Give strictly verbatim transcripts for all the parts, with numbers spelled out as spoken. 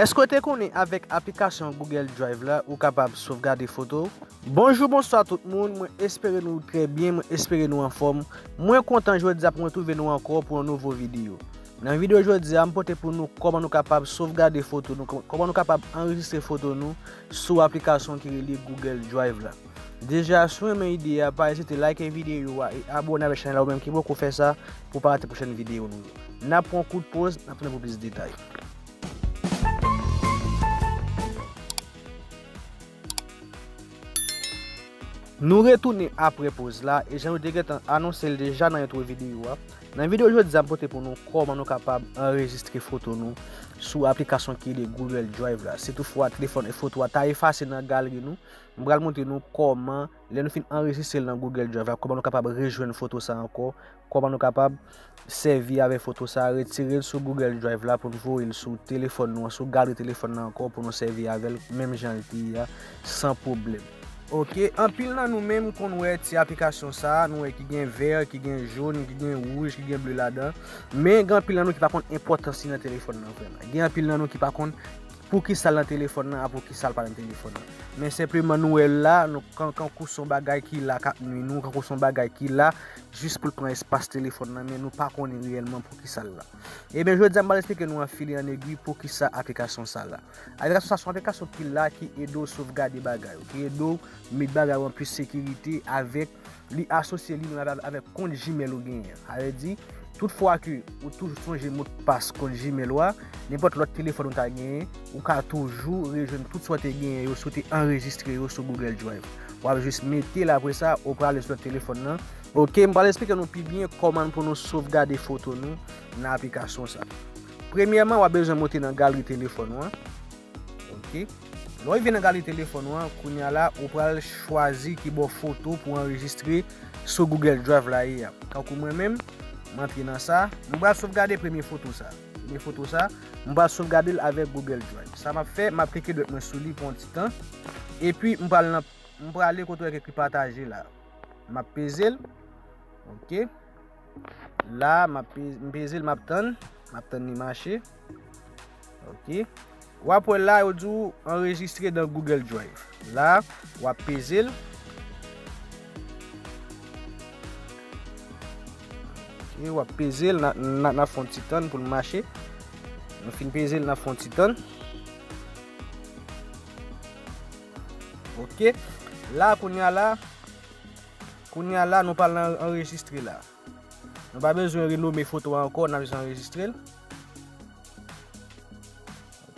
Èske w te konnen avèk aplikasyon Google Drive la, ou kapab sovgade foto w? Bonjou, bonswa tout moun, mwen espere nou trè byen, mwen espere nou anfòm. Mwen kontan jodi a pou mwen twouve nou ankò pou yon nouvo videyo. Nan videyo jodi a, m pote pou nou kòman nou kapab sovgade foto nou, kòman nou kapab anrejistre foto nou sou aplikasyon ki rele Google Drive la. Deja, si w renmen ide a, pa ezite like videyo a e abòne avèk chanèl la ou menm ki poko fè sa pou w pa rate pwochèn videyo nou yo. N ap pran yon kout poz, n ap tounen pou plis detay. Nou retounen apre poz la, e jan nou te gentan anonse l deja nan entwo videyo a, nan videyo jodi a m pote pou nou kòman nou kapab anrejistre foto nou sou aplikasyon ki rele Google Drive la. Si toutfwa telefòn e foto a ta efase nan galri nou, m pral montre nou kòman, lè nou fin anrejistre l nan Google Drive la, kòman nou kapab rejwenn foto sa ankò, kòman nou kapab sèvi avèk foto sa, retire l sou Google Drive la pou n voye l sou telefòn nou an, sou galri telefòn nan ankò pou nou sèvi avè l menm jan l te ye a, san pwoblèm. Oke, anpil nan nou menm konn wè ti aplikasyon sa, nou wè ki gen vè, ki gen jòn, ki gen wouj, ki gen ble ladan. Men gen anpil nan nou ki pa konn enpòtans li nan telefòn nan vrèman. Gen anpil nan nou ki pa konn poukisa l nan telefòn nan, a poukisa l pa nan telefòn nan. Men senpleman nou wè l la, nou kan-, kankou se yon bagay ki la k ap nwi nou, kankou se yon bagay ki la jis pou l pran espas telefòn nan, men nou pa konnen reyèlman poukisa l la. Ebyen, jodi a m pral eksplike nou an fil e an egwi poukisa aplikasyon sa la. Aplikasyon sa se yon aplikasyon ki la ki ede w sovgade bagay ou, ki ede w met bagay ou an plis sekirite avèk li asosye li menm avè-, avèk kont Gmail ou genyen an. Sa vle di, tout fwa ke ou toujou sonje modpas kont Gmail ou a, nenpòt lòt telefòn ou ta genyen, ou ka toujou rejwenn tout sa w te genyen yo si w te anrejistre yo sou Google Drive. W ap jis mete l, apre sa, ou prale sou lòt telefòn nan. Oke, m pral eksplike nou pi byen kòman pou nou sovgade foto nou nan aplikasyon sa. Premyèman, w ap bezwen monte nan galri telefòn ou an. Oke. Lè w rive nan galri telefòn ou an, kounye a la, ou pral chwazi ki bò foto pou anrejistre sou Google Drive la ye a. Tankou mwen menm, m antre nan sa, m pral sovgade premye foto sa. Premye foto sa, m pral sovgade l avèk Google Drive. Sa m ap fè, m ap klike dwèt mwen sou li pou yon ti tan. Epi, m pral nan, m prale kote w wè ki ekri pataje la. M ap peze l. Oke. La, m ap pe-, m peze l, m ap tann. M ap tann li mache. Oke. W ap wè la, yo di w anrejistre dans Google Drive. La, w ap peze l. Oke, w ap peze l, n a, n a, n a fè yon ti tann pou l mache. Nou fin peze l, n a fè yon ti tann. Oke. La, kounye a la, kounye a la, nou pral nan anrejistre la. Nou pa bezwen renome foto a ankò, n ap jis anrejistre l.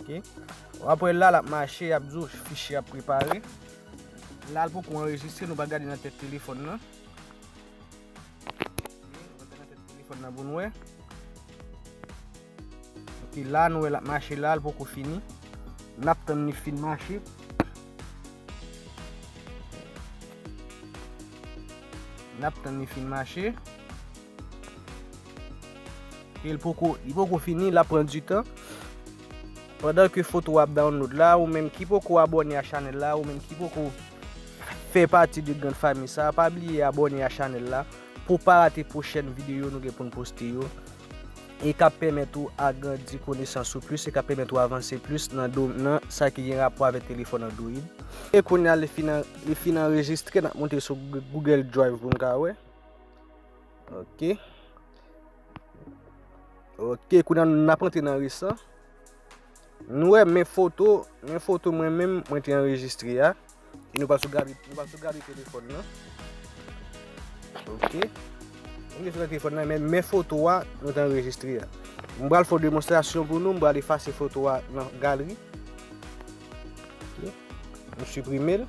Oke. W ap wè la, l ap mache, y ap di w fichye ap prepare. La, l poko anrejistre, nou pral gade nan tèt telefòn nan. Oke, nou pral gade nan tèt telefòn nan pou n wè. Epi la, nou wè l ap mache la, l poko fini. N ap tann li fin mache. N ap tann li fin mache. E l poko, li poko fini, l ap pran di tan. Pandan ke foto ap download la, ou menm ki poko abòne a chanèl la, ou menm ki poko fè pati de grann fanmi sa, pa bliye abòne a chanèl la pou w pa rate pwochèn videyo nou gen pou n poste yo. E k ap pèmèt ou agrandi konesans ou plis, e k ap pèmèt ou avanse plis nan do-, nan sa ki gen rapò avèk telefòn Android. E kounye a, li fin an-, li fin anrejistre, n ap monte sou Goo-, Google Drive pou n ka wè. Oke. Oke, kounye a, n ap antre nan resan. Nou wè men foto, men foto mwen menm, mwen te anrejistre a. E nou pral sou galri, nou pral sou galri telefòn nan. Oke. Nou gen sou telefòn nan, men, men foto a, nou te anrejistre a. M pral fè yon demonstrasyon pou nou, m pral efase foto a nan galri. Oke. Nou siprime l.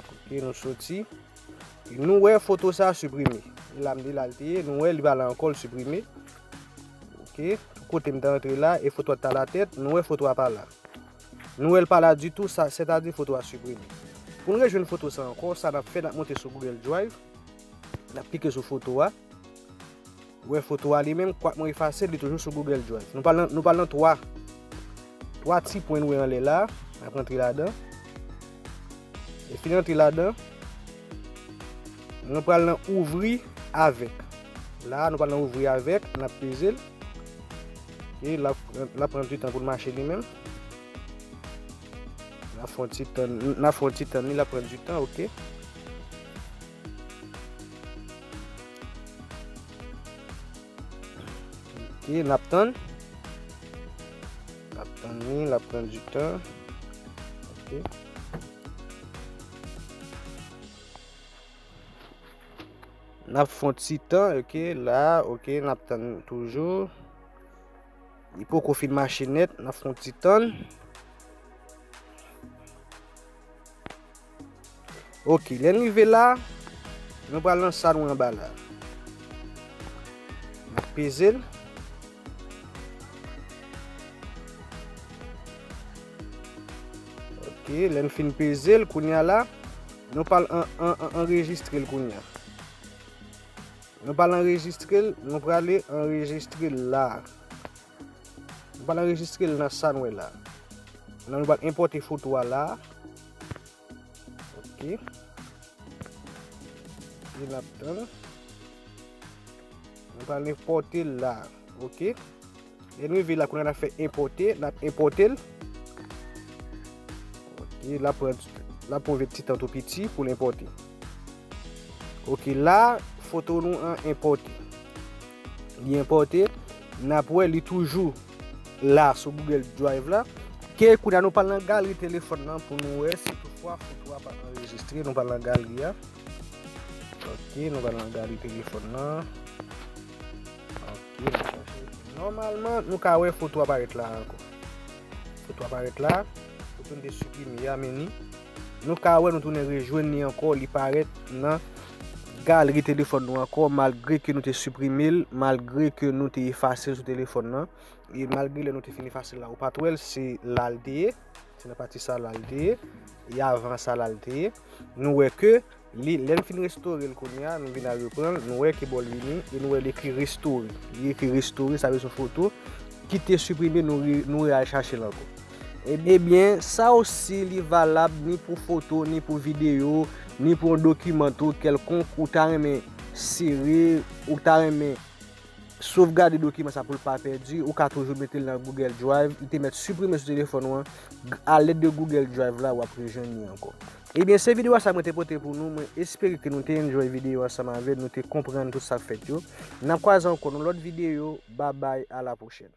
Oke, nou soti. Nou wè foto sa siprime. E la m di la l te ye, nou wè li pa la ankò, l siprime. Oke, tout kote m te antre la, e foto a t al atè, nou wè foto a pa la. Nou wè l pa la ditou, sa, sètadi foto a siprime. Pou n rejwenn foto sa ankò, sa n ap fè, n ap monte sou Google Drive, n ap klike sou foto a. Ou wè foto a li menm, kwak mwen efase l, li toujou sou Google Drive. Nou pral nan, nou pral nan twa, twa ti pwen nou wè anlè la, n ap rantre ladan. E fin rantre ladan, nou pral nan ouvri avèk. La, nou pral nan ouvri avèk, n ap peze l. Ok, l ap, l ap pran du tan pou l mache li menm. N ap fè yon ti tann, n ap fè yon ti tann li, l ap pran du tan, ok. Ok, n ap tann. N ap tann li, l ap pran du tan. Ok. N ap fè yon ti tan, ok, la, ok, n ap tann toujou. Li poko fin mache nèt, n ap fè yon ti tann. Ok, lè n rive la, nou pral nan sa nou anba la. N ap peze l. Ok, lè n fin peze l, kounye a la, nou pral an, an, an, anrejistre l kounye a. Nou pral anrejistre l, nou prale anrejistre l la. Nou pral anrejistre l nan sa n wè la. La nou pral enpòte foto a la. Ok. E n ap tann. Nou pral enpòte l la. Ok. Lè n rive la, kounye a n ap fè enpòte, n ap enpòte l. Ok, l ap pran, l ap pran ti tan tou piti pou l enpòte. Ok, la, foto nou an enpòte. Li enpòte, n ap wè li toujou la sou Google Drive la. Ke kounye a nou pral nan galri telefòn nan pou nou wè si toutfwa foto a pa anrejistre. Nou pral nan galri a. Ok, nou pral nan galri telefòn nan. Ok, nou chache. Nòmalman, nou ka wè foto a parèt la ankò. Foto a parèt la. Foto nou te siprime a, men ni. Nou ka wè nou tounen rejwenn li ankò, li parèt nan galri telefòn nou ankò, malgre ke nou te siprime l, malgre ke nou te efase l sou telefòn nan, e malgre lè nou te fin efase l la, ou pa t wè l, se la l te ye, se nan pati sa la l te ye, e avan sa la l te ye. Nou wè ke li, lè n fin restore l kounye a, nou vin al reprann l, nou wè ki bò l vini, e nou wè l ekri restore. Li ekri restore, sa vle di se yon foto ki te siprime, nou re-, nou re al chache l ankò. E, ebyen, sa osi li valab ni pou foto, ni pou videyo, ni pou yon dokiman tou kèlkonk ou ta renmen sere, ou ta renmen sovgade dokiman sa pou l pa pèdi, ou ka toujou mete l nan Google Drive, li te mèt siprime sou telefòn ou an, g-, a lèd de Google Drive la, w ap rejwenn li ankò. Ebyen, se videyo a sa mwen te pote pou nou, mwen espere ke nou te enjoy videyo ansanm avè n, nou te konprann tout sa k fèt yo. N ap kwaze ankò nan lòt videyo, babay, a la pwochèn.